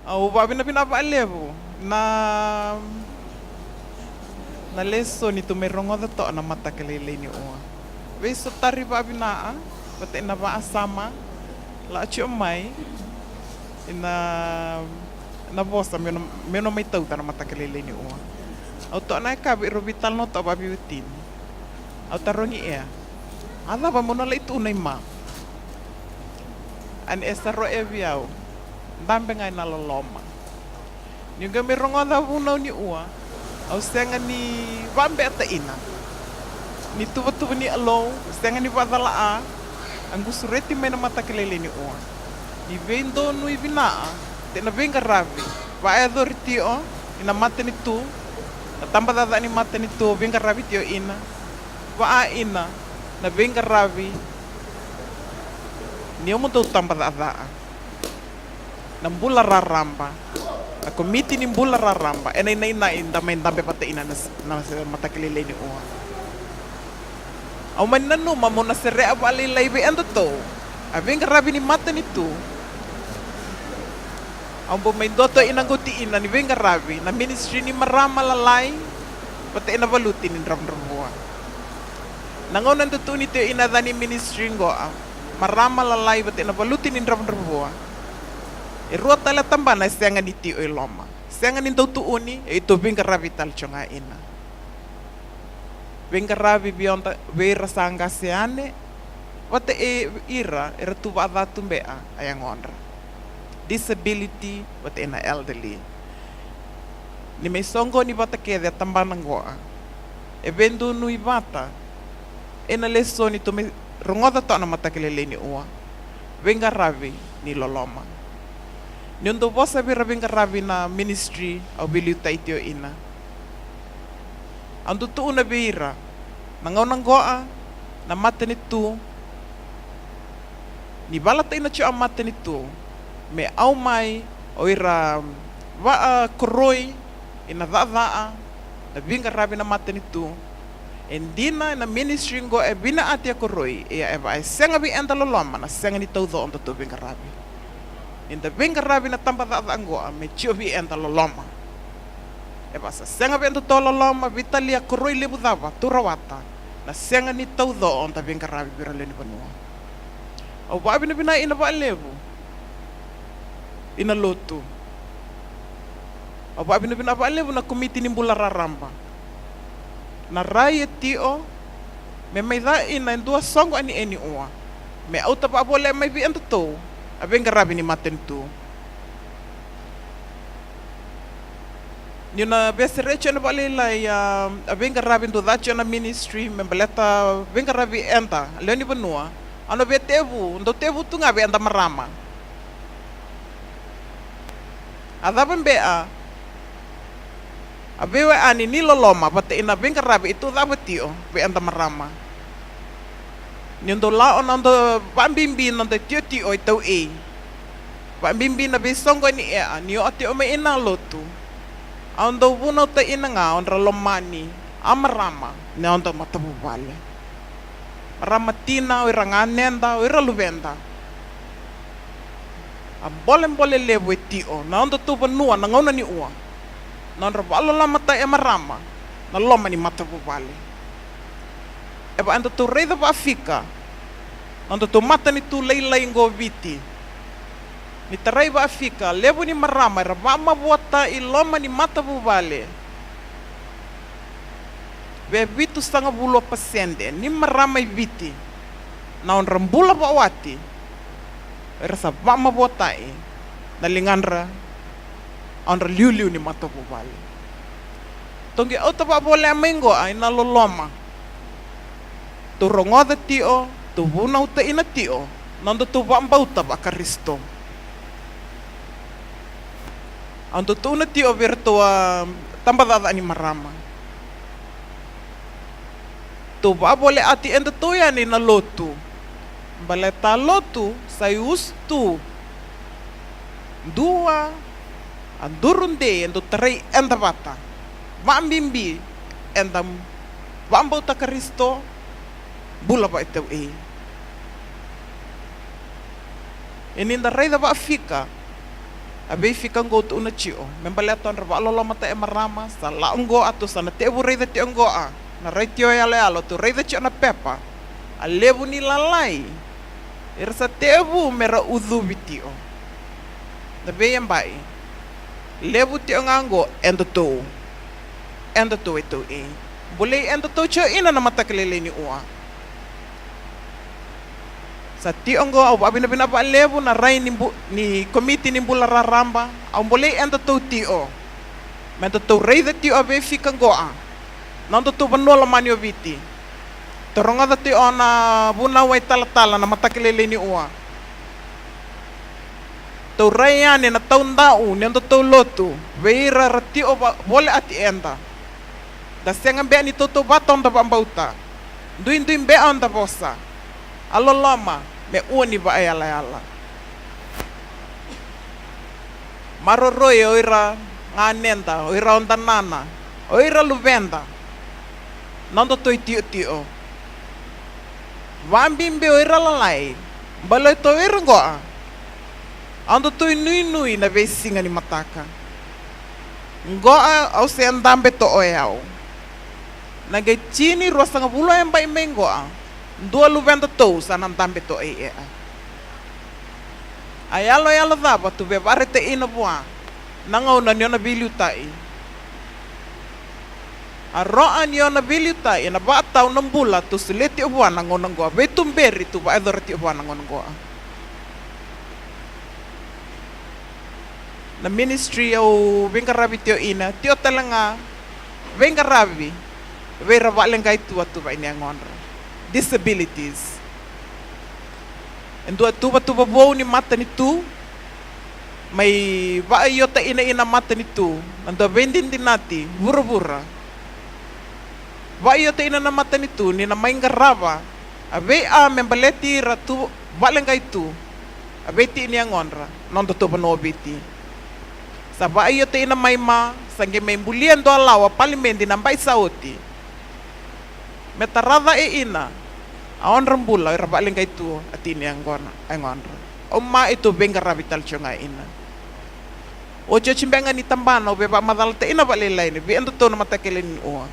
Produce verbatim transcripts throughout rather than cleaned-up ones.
Au vakavinavinaka vakalevu na, na lesoni tou mai rogoca toka na mataka lailai ni ua. Veisotari vakavinaka vata ena vakasama la tiko mai ina, na vosa meu na, meu na mai tauca na mataka lailai ni ua. Au toka na yakavi, rau veitalanoa toka vakaveiwatini. Au tarogi Ea, a cava meu na lai tu na i ma? A ni e sa roe vei au, dabe ga ena loloma. Niu qai mai rogoca vunau ni ua, au sega ni vakabeta ina. Ni tuvatuva ni alou, sega ni vakacala a, a qu sureti mai na mataka lailai ni ua. Ni veidonui vinaka, te na veiqaravi, vakayacori tiko, ina matanitu, na tabacakacaka ni matanitu, veiqaravi tiko ina. Vaka ina, na veiqaravi, ni o mo dou tabacakacaka. Na bula raraba, na komiti ni bula raraba, ena inainai da mai dabe vata ina na, na mataka lailai ni ua. Au mani nanuma mo na serea vakalailai vei edatou, a veiqaravi ni matanitu. Au bau mai dua toka ina qoti ina ni veiqaravi, na ministry ni marama lalai, vata ina valuti ni dravudravua. Na gauna da tukuni tiko ina yaca ni ministry qo a, marama lalai vata ina valuti ni dravudravua. E rua tale a tabana e sega ni tiko i loma. Sega ni dau tukuni, e tou veiqaravi tale tiko ga ina. Veiqaravi vei oda, vei ira sa qase yane, vata e ira, era tu vakaca tu beka, a yagodra. Disability, vata ina elderly. Ni mai soqoni vata kece a tabana qo a. E veidonui vata, ena lesoni tou mai rogoca toka na mataka lailai ni ua. Veiqaravi ni loloma. Niu dau vosa vei ira veiqaravi na ministry, au veiliutaki tiko ina. Au dau tukuna vei ira, na gauna qo a, na matanitu, ni valataki na tiko a matanitu, me au mai, o ira vakakoroi, ina cakacaka, na veiqaravi na matanitu. E dina, na ministry qo e vinakati a koroi, ia e vaka e sega vei eda loloma, na sega ni tauco o datou veiqaravi. Ni da veiqaravi na tabacakacaka qo a, me tiko vei eda loloma. E vaka sa sega vei edatou loloma, veitalia koroi levu cava, tou rawata, na sega ni tauco o da veiqaravi vei ira lewe ni vanua. Au vakavinavinaka ina vakalevu, ina lotu. Au vakavinavinaka vakalevu na komiti ni bula raraba. Na rai e tiko, me mai ca ina e dua soqo a ni e ni ua. Me auta vakavolea mai vei edatou, a veiqaravi ni matanitu. Niu na via serea tiko na vakalailai a, a veiqaravi dau ca tiko na ministry, me baleta veiqaravi eda, lewe ni vanua. Au na via tevu, dau tevu tu ga vei eda marama. A cava beka, a veiwekani ni loloma, vata ina veiqaravi e tu cava tiko, vei eda marama. Niu dau lako na noda vakabibi, na noda tiotio e tau ei. Vakabibi na veisoqo ni ea, ni o tiko mai ina lotu. Au dau vunautaka ina ga, o dra lomani, a marama, ni o dra matavuvale. Marama tina, o ira ganeda, o ira luveda. A bolebole levu e tiko, na nodatou vanua, na gauna ni ua. Na nodra vakalolomataki e marama, na loma ni matavuvale. E vaka edatou raica vakafika, na nodatou matanitu lailai qo Viti. Ni tarai vakafika, levu ni marama, era vakamavoataki loma ni matavuvale. Vei vitusagavulu a pasede ni marama i Viti, na odra bula vakawati, era sa vakamavoataki na ligadra, a odra liuliu ni matavuvale. Tou qai auta vakavolea mai qo, a ina loloma. Tou rogoca tio, tou vunauta ina tio, na nodatou vakabauta vaKarisito. A nodatou na tio vei iratou a tabacakacaka ni marama. Tou vakavolekati edatou yani na lotu. Baleta a lotu sa iusutu. Dua, a duru dei e dau tarai eda vata. Vakabibi eda vakabauta Karisito, bula vakaitau ei. E ni da raica vakafika, a veifika oqo tou na tio me baleta odra vaaloloma ta e marama. Sa la oqo a tou sa na tevu raica tio oqo a na rai tio yaloyalo, tou raica tio na pepa. A levu ni lalai era sa tevu me ra ucuvi tio. Na veiyabai levu tio ga oqo e datou, e datou e tou ei bolei e datou tio ina na mataka lailai ni ua. Sa tio oqo au vaavinavinaka vaalevu na rai ni, bu, ni komiti ni bula raraba. Au bolei e datou tio me datou raica tio a veifika oqo a na datou vanua lomani o Viti. Tou rogoca tio na vunau e talatala na mataka lailai ni ua. Tou rai yani na taudau ni datou lotu vei ira ra tio vole ati eda. Da sega bea ni tautauvata oda vaabauta, duidui bea oda vosa. A loloma me ua ni vaayalayala. Maroroi o ira ganeda, o ira oda nana, o ira luveda. Na datou itiotio vabibi o ira lalai. Baleta o ira oqo a datou inuinui na veisiga ni mataka. Oqo a au se dabe to'o e au. Na qai tini ruasagavulu e bai mai oqo a dua luveda tou sa na dabe to'o i ea. A yaloyalo cava tu vevareta'ina vua na gauna ni ona veiliutai? A ro'a ni ona veiliutai ena vaatau na bula tu suleti o vua na gauna oqo a veituberi tu vaayacora tio vua na gauna oqo. Na ministry au veiqaravi tio ina tio tale ga veiqaravi vei ira vaaleqai tu a tu vaini yagodra, disabilities. E dua tuvatuva vou ni matanitu mai vaaiota ina ina matanitu na dua veidinadinati vuravura. Vaaiota ina na matanitu ni na mai qarava a vei a me baleti ira tu vaaleqai tu a veiti ni yagodra na noda tu vanua o Viti. Sa vaaiota ina mai ma sa qai mai bulia dua lawa palimedi na bai sa oti me taraca e ina a odra bula o ira vaaleqai tu a tini yaqona a yagodra. Au ma e tu veiqaravi tale tio ga ina. Otioti bega ni tabana au veivaamacalata ina vaalailai ni vei edatou na matakele ni ua.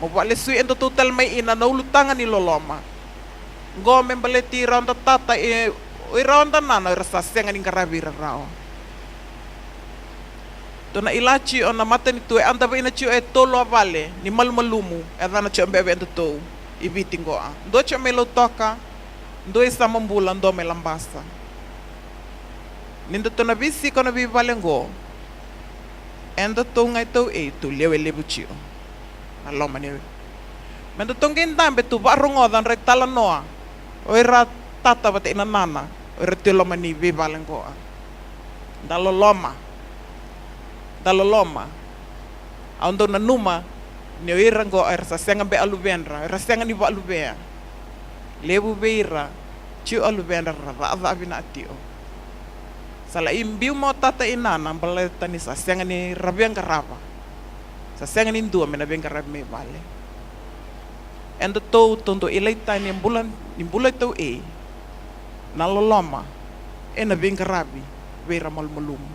Mo vaalesui edatou tale mai ina na ulutaga ni loloma. Qo me baleti ira oda tata e o ira oda nana o ira sa sega ni qaravi ira rawa. Tou na ilati o na matanitu e adava ina tio e tolu a vale ni malumalumu e cana tio bea vei edatou i Viti qo a dua tio mai Lautoka, dua i Samabula, dua mai Labasa. Ni datou na veisiko na veivale qo edatou ga e tou ei tou lewe levu tio. Na loma ni me datou qai dabe tou vaarogoca dra italanoa o ira tata vata ina nana o ira tio loma ni veivale qo a da loloma. Da loloma. Au dau nanuma ni o ira qo era sa sega bea a luvedra, era sega ni vaaluvea. Levu vei ira tio a luvedra ra caca vinaka tio. Sa lai biu mo tata i nana baleta ni sa sega ni ra veiqarava. Sa sega ni dua me na veiqaravi mai vale. Edatou tou dau ilai tani e bula ni bula tou ei. Na loloma ena veiqaravi vei ira malumalumu.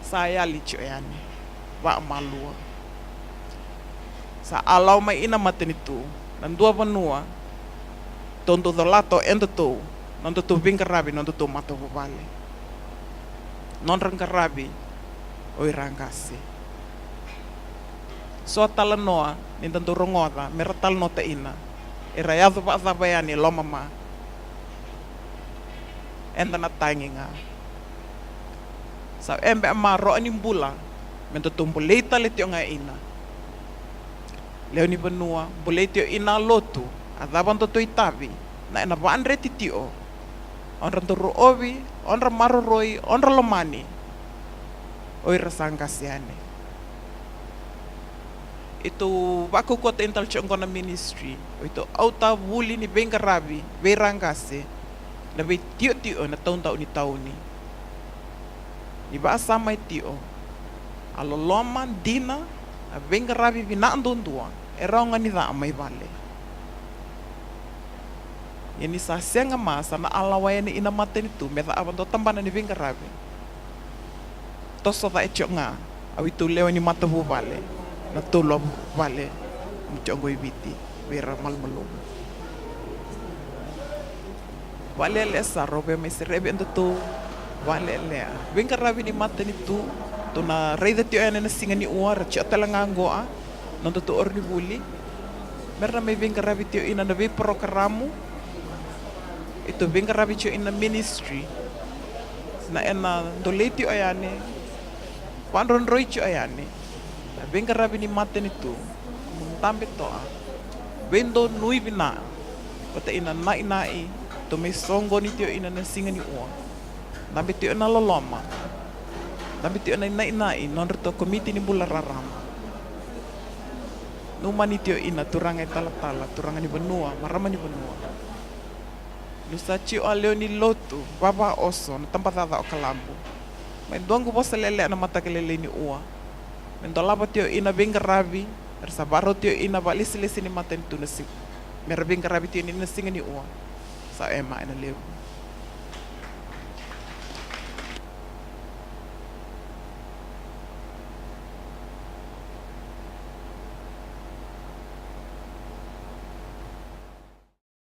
Sa yali tio yani vaamalua. Sa a lawa mai ina matanitu na dua vanua tou dau colata o edatou na nodatou veiqaravi na nodatou matavuvale. Nodra qaravi o ira qase. So a talanoa ni da dau rogoca me ra talanoa taina era yaco vaacava yani e loma ma eda na tagi ga. Sa ebe a ma roa ni bula me datou bolei tale tio ga ina. Lewe ni vanua bolei tio ina a lotu a cava datou itavi na ena vaadreti tio. Odra dau roovi, odra maroroi, odra lomani o ira sa qase yani. Itou vakaukauwataka tale tiko oqo na ministry o itou auta vuli ni veiqaravi vei ira qase na veitiotio ena taudau ni tauni. Ni vaasama e tio a loloma dina, a veiqaravi vinaka duadua e rawa ga ni caa mai vale. Ia ni sa sega ma sa na alawa yani ina matanitu me cava dua tabana ni veiqaravi. toso cake tiko ga, a vitu lewe ni matavuvale, na tolu a vuvale, ni tiko qo i Viti, vei ira malumalumu. Vale ele sa rau vei mai serevi e datou, vale ele a veiqaravi ni matanitu, tou na raica tiko yani na siga ni ua, ra tiko tale ga qo a, nodatou oro ni vuli, me ra na mai veiqaravi tiko ina na veiporokaramu, e tou veiqaravi tiko ina ministry, na ena dolei tiko yani, vadrodroi tiko yani, na veiqaravi ni matanitu, mo dabe toka, veidonui vina, vata ina nainai, tou mai soqoni tiko ina na siga ni ua. Dabe tiko na loloma, dabe tiko na nainai, nodratou komiti ni bula rarama. Numani tiko ina turaga e talatala, turaga ni vanua, marama ni vanua. Niu sa tiko a lewe ni lotu, vavaoso, na tabacakacaka o Kalabu. Mai dua qu vosa lele na mataka lelei ni ua. Me dolava tiko ina veiqaravi, era sa varau tiko ina valesilesi ni matanitu na siga. Me ra veiqaravi tiko ni na siga ni ua. Sa ema ena levu.